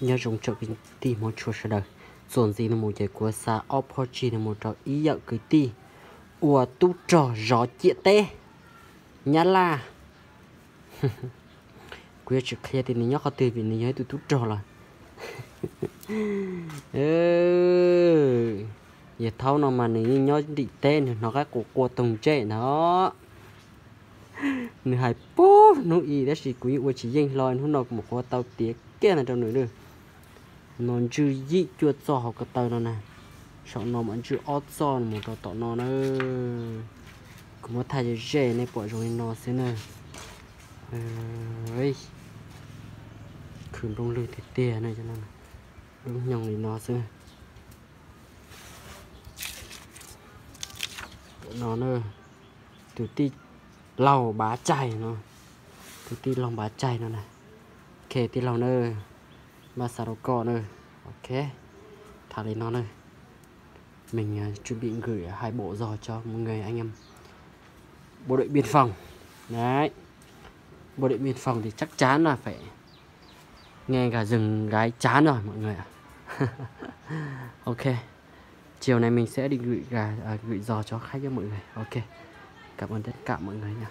Nyob zoo tsoom kwv tij Hmoob tshua sawv daws, txuas ntxiv no mus ces kuv xa ob phab tsig no mus rau ib yawm kwv tij ua tub rog zov ciam teb Nyab Laj. Kuv yuav tsis qhia tias nws nyob qhov twg vim nws yog ib tug tub rog lawm. Yawg thaub no mas nws yeej nyob nrim teb, nws hnov qaib qus qua toog ntsej ntag. Nws hais puag hnub i tab sis kuv yeej ua tsis yeej hlo, hnub no kuv mam qhuav tau tiav kiag ntawd rau nws na. No ntswj yim cuaj txoj hauv ko taw no na, saum no mam ntswj ob txoj mus rau tom no na. Kuv muab thaij ze ze nej pom zoo li no xwb na. Khwv nplooj lwg tiag tiag na, lub nyoog li no xwb. Tom no na, tus tij laug Npav Tsaig no, tus tij laug Npav Tsaig no na. Ok tij laug na, npaj xav rau koj na. Ok, tham li no na. Mình à, chuẩn bị gửi hai bộ giò cho mọi người anh em bộ đội biên phòng. Đấy. Bộ đội biên phòng thì chắc chắn là phải nghe gà rừng gáy chán rồi mọi người ạ. Ok. Chiều nay mình sẽ đi gửi gà à, gửi giò cho khách cho mọi người. Ok. Cảm ơn tất cả mọi người nha.